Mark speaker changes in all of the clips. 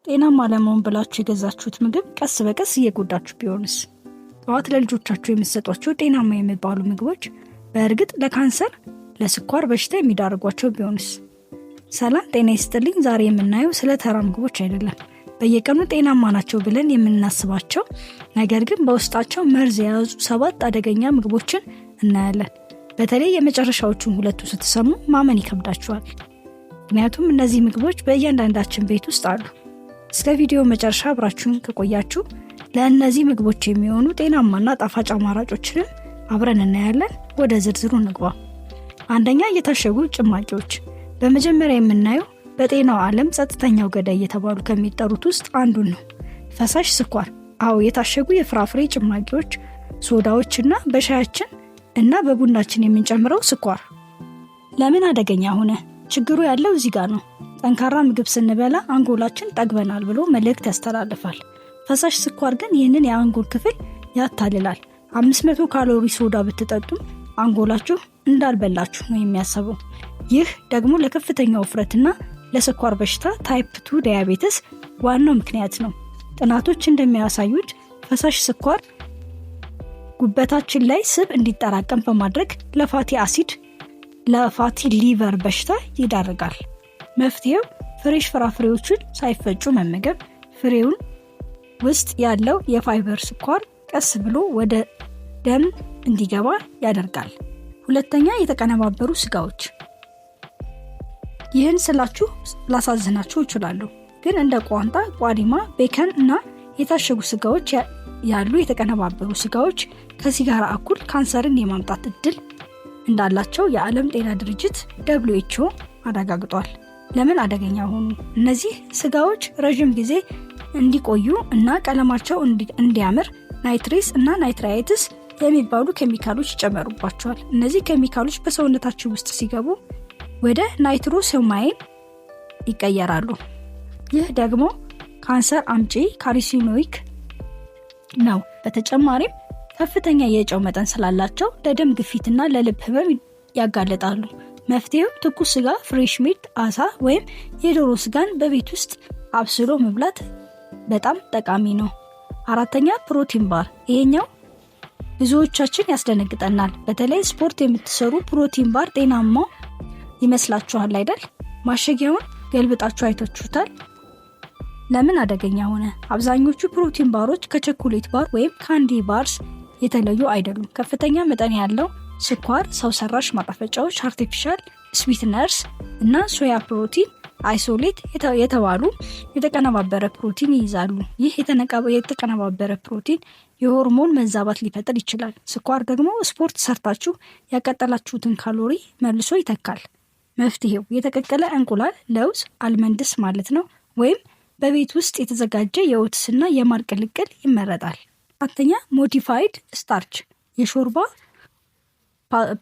Speaker 1: ጤናማ ለመሆን ብላችሁ የገዛችሁት ምግብ ቀስ በቀስ እየጎዳችሁ ቢሆንስ? ጠዋት ለልጆቻችሁ የምትሰጧቸው ጤናማ የሚባሉ ምግቦች በእርግጥ ለካንሰር፣ ለስኳር በሽታ የሚዳርጓቸው ቢሆንስ? ሰላም ጤና ይስጥልኝ። ዛሬ የምናየው ስለ ተራ ምግቦች አይደለም። በየቀኑ ጤናማ ናቸው ብለን የምናስባቸው ነገር ግን በውስጣቸው መርዝ የያዙ ሰባት አደገኛ ምግቦችን እናያለን። በተለይ የመጨረሻዎቹን ሁለቱ ስትሰሙ ማመን ይከብዳችኋል። ምክንያቱም እነዚህ ምግቦች በእያንዳንዳችን ቤት ውስጥ አሉ። እስከ ቪዲዮ መጨረሻ አብራችሁን ከቆያችሁ ለእነዚህ ምግቦች የሚሆኑ ጤናማና ጣፋጭ አማራጮችንም አብረን እናያለን። ወደ ዝርዝሩ እንግባ። አንደኛ፣ የታሸጉ ጭማቂዎች። በመጀመሪያ የምናየው በጤናው ዓለም ጸጥተኛው ገዳይ እየተባሉ ከሚጠሩት ውስጥ አንዱን ነው፣ ፈሳሽ ስኳር። አዎ፣ የታሸጉ የፍራፍሬ ጭማቂዎች፣ ሶዳዎች እና በሻያችን እና በቡናችን የምንጨምረው ስኳር ለምን አደገኛ ሆነ? ችግሩ ያለው እዚህ ጋር ነው። ጠንካራ ምግብ ስንበላ አንጎላችን ጠግበናል ብሎ መልእክት ያስተላልፋል። ፈሳሽ ስኳር ግን ይህንን የአንጎል ክፍል ያታልላል። 500 ካሎሪ ሶዳ ብትጠጡም አንጎላችሁ እንዳልበላችሁ ነው የሚያስበው። ይህ ደግሞ ለከፍተኛ ውፍረትና ለስኳር በሽታ type 2 diabetes ዋናው ምክንያት ነው። ጥናቶች እንደሚያሳዩት ፈሳሽ ስኳር ጉበታችን ላይ ስብ እንዲጠራቀም በማድረግ ለ fatty acid፣ ለ fatty liver በሽታ ይዳርጋል። መፍትሄው fresh ፍራፍሬዎችን ሳይፈጩ መመገብ። ፍሬውን ውስጥ ያለው የፋይበር ስኳር ቀስ ብሎ ወደ ደም እንዲገባ ያደርጋል። ሁለተኛ፣ የተቀነባበሩ ስጋዎች። ይህን ስላችሁ ላሳዝናችሁ እችላለሁ፣ ግን እንደ ቋንጣ፣ ቋዲማ፣ bacon እና የታሸጉ ስጋዎች ያሉ የተቀነባበሩ ስጋዎች ከሲጋራ እኩል ካንሰርን የማምጣት እድል እንዳላቸው የዓለም ጤና ድርጅት WHO አረጋግጧል። ለምን አደገኛ ሆኑ? እነዚህ ስጋዎች ረዥም ጊዜ እንዲቆዩ እና ቀለማቸው እንዲያምር nitrates እና nitrites የሚባሉ ኬሚካሎች ይጨመሩባቸዋል። እነዚህ ኬሚካሎች በሰውነታችን ውስጥ ሲገቡ ወደ nitrosamine ይቀየራሉ። ይህ ደግሞ ካንሰር አምጪ carcinogenic ነው። በተጨማሪም ከፍተኛ የጨው መጠን ስላላቸው ለደም ግፊትና ለልብ ህመም ያጋልጣሉ። መፍትሄው ትኩስ ስጋ፣ fresh meat፣ አሳ ወይም የዶሮ ስጋን በቤት ውስጥ አብስሎ መብላት በጣም ጠቃሚ ነው። አራተኛ፣ protein bar። ይሄኛው ብዙዎቻችን ያስደነግጠናል። በተለይ ስፖርት የምትሰሩ protein bar ጤናማ ይመስላችኋል አይደል? ማሸጊያውን ገልብጣችሁ አይታችሁታል? ለምን አደገኛ ሆነ? አብዛኞቹ protein bar ኦች ከቸኮሌት ባር ወይም candy bars የተለዩ አይደሉም። ከፍተኛ መጠን ያለው ስኳር፣ ሰው ሰራሽ ማጣፈጫዎች፣ artificial sweeteners እና soya protein isolate የተባሉ የተቀነባበረ ፕሮቲን ይይዛሉ። ይህ የተቀነባበረ ፕሮቲን የሆርሞን መዛባት ሊፈጥር ይችላል። ስኳር ደግሞ ስፖርት ሰርታችሁ ያቃጠላችሁትን ካሎሪ መልሶ ይተካል። መፍትሄው የተቀቀለ እንቁላል፣ ለውዝ፣ almonds ማለት ነው፣ ወይም በቤት ውስጥ የተዘጋጀ የ oats ና የማር ቅልቅል ይመረጣል። አራተኛ፣ modified starch፣ የሾርባ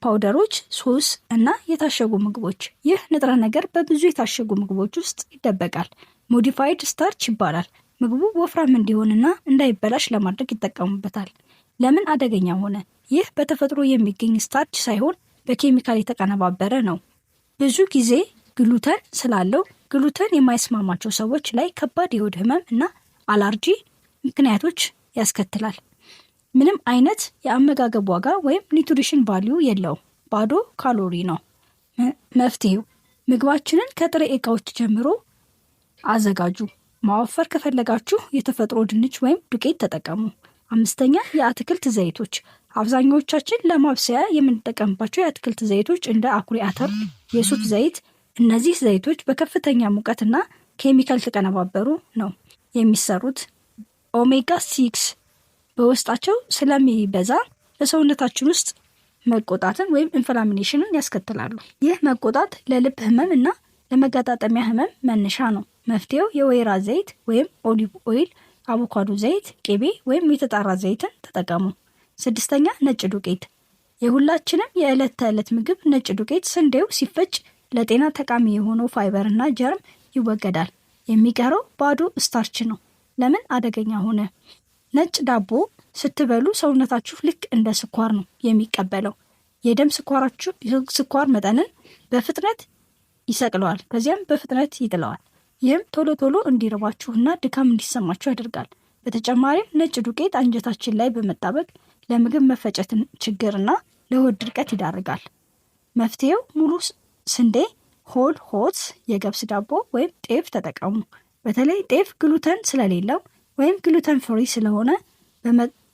Speaker 1: powder ኦች፣ ሶስ እና የታሸጉ ምግቦች። ይህ ንጥረ ነገር በብዙ የታሸጉ ምግቦች ውስጥ ይደበቃል። Modified starch ይባላል። ምግቡ ወፍራም እንዲሆንና እንዳይበላሽ ለማድረግ ይጠቀሙበታል። ለምን አደገኛ ሆነ? ይህ በተፈጥሮ የሚገኝ starch ሳይሆን በኬሚካል የተቀነባበረ ነው። ብዙ ጊዜ ግሉተን ስላለው ግሉተን የማይስማማቸው ሰዎች ላይ ከባድ የሆድ ህመም እና አላርጂ ምክንያቶች ያስከትላል። ምንም አይነት የአመጋገብ ዋጋ ወይም nutrition value የለውም። ባዶ ካሎሪ ነው። መፍትሄው ምግባችንን ከጥሬ እቃዎች ጀምሮ አዘጋጁ። ማወፈር ከፈለጋችሁ የተፈጥሮ ድንች ወይም ዱቄት ተጠቀሙ። አምስተኛ፣ የአትክልት ዘይቶች። አብዛኛዎቻችን ለማብሰያ የምንጠቀምባቸው የአትክልት ዘይቶች እንደ አኩሪ አተር፣ የሱፍ ዘይት፣ እነዚህ ዘይቶች በከፍተኛ ሙቀትና ኬሚካል የተቀነባበሩ ነው የሚሰሩት። ኦሜጋ 6 በውስጣቸው ስለሚበዛ በሰውነታችን ውስጥ መቆጣትን ወይም inflammation ን ያስከትላሉ። ይህ መቆጣት ለልብ ህመም እና ለመገጣጠሚያ ህመም መነሻ ነው። መፍትሄው የወይራ ዘይት ወይም olive oil፣ አቮካዶ ዘይት፣ ቅቤ ወይም የተጣራ ዘይትን ተጠቀሙ። ስድስተኛ፣ ነጭ ዱቄት። የሁላችንም የዕለት ተዕለት ምግብ ነጭ ዱቄት ስንዴው ሲፈጭ ለጤና ጠቃሚ የሆነው ፋይበር እና germ ይወገዳል። የሚቀረው ባዶ starch ነው። ለምን አደገኛ ሆነ? ነጭ ዳቦ ስትበሉ ሰውነታችሁ ልክ እንደ ስኳር ነው የሚቀበለው። የደም ስኳራችሁ ስኳር መጠንን በፍጥነት ይሰቅለዋል፣ ከዚያም በፍጥነት ይጥለዋል። ይህም ቶሎ ቶሎ እንዲርባችሁና ድካም እንዲሰማችሁ ያደርጋል። በተጨማሪም ነጭ ዱቄት አንጀታችን ላይ በመጣበቅ ለምግብ መፈጨት ችግርና ለሆድ ድርቀት ይዳርጋል። መፍትሄው ሙሉ ስንዴ፣ whole oats፣ የገብስ ዳቦ ወይም ጤፍ ተጠቀሙ። በተለይ ጤፍ ግሉተን ስለሌለው ወይም gluten free ስለሆነ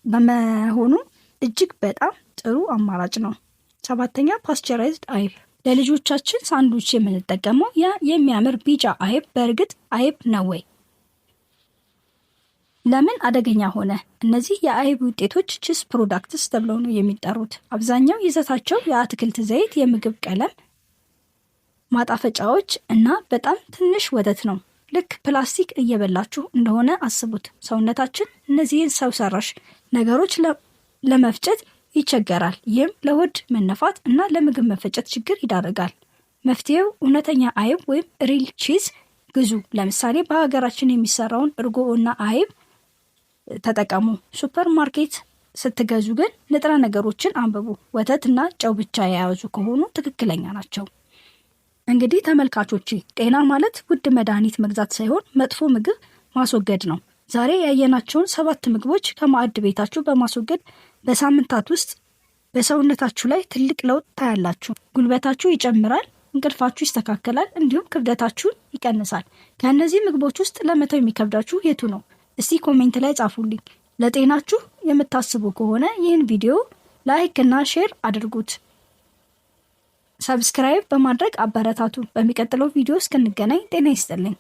Speaker 1: በመሆኑ እጅግ በጣም ጥሩ አማራጭ ነው። ሰባተኛ፣ pasteurized አይብ። ለልጆቻችን ሳንዱች የምንጠቀመው ያ የሚያምር ቢጫ አይብ በእርግጥ አይብ ነው ወይ? ለምን አደገኛ ሆነ? እነዚህ የአይብ ውጤቶች cheese products ተብለው ነው የሚጠሩት። አብዛኛው ይዘታቸው የአትክልት ዘይት፣ የምግብ ቀለም፣ ማጣፈጫዎች እና በጣም ትንሽ ወተት ነው። ልክ ፕላስቲክ እየበላችሁ እንደሆነ አስቡት። ሰውነታችን እነዚህን ሰው ሰራሽ ነገሮች ለመፍጨት ይቸገራል። ይህም ለሆድ መነፋት እና ለምግብ መፈጨት ችግር ይዳርጋል። መፍትሄው እውነተኛ አይብ ወይም real cheese ግዙ። ለምሳሌ በሀገራችን የሚሰራውን እርጎ እና አይብ ተጠቀሙ። ሱፐር ማርኬት ስትገዙ ግን ንጥረ ነገሮችን አንብቡ። ወተት እና ጨው ብቻ የያዙ ከሆኑ ትክክለኛ ናቸው። እንግዲህ ተመልካቾቼ፣ ጤና ማለት ውድ መድኃኒት መግዛት ሳይሆን መጥፎ ምግብ ማስወገድ ነው። ዛሬ ያየናቸውን ሰባት ምግቦች ከማዕድ ቤታችሁ በማስወገድ በሳምንታት ውስጥ በሰውነታችሁ ላይ ትልቅ ለውጥ ታያላችሁ። ጉልበታችሁ ይጨምራል፣ እንቅልፋችሁ ይስተካከላል፣ እንዲሁም ክብደታችሁን ይቀንሳል። ከእነዚህ ምግቦች ውስጥ ለመተው የሚከብዳችሁ የቱ ነው? እስቲ comment ላይ ጻፉልኝ። ለጤናችሁ የምታስቡ ከሆነ ይህን ቪዲዮ like እና share አድርጉት። Subscribe በማድረግ አበረታቱ። በሚቀጥለው ቪዲዮ እስክንገናኝ ጤና ይስጥልኝ።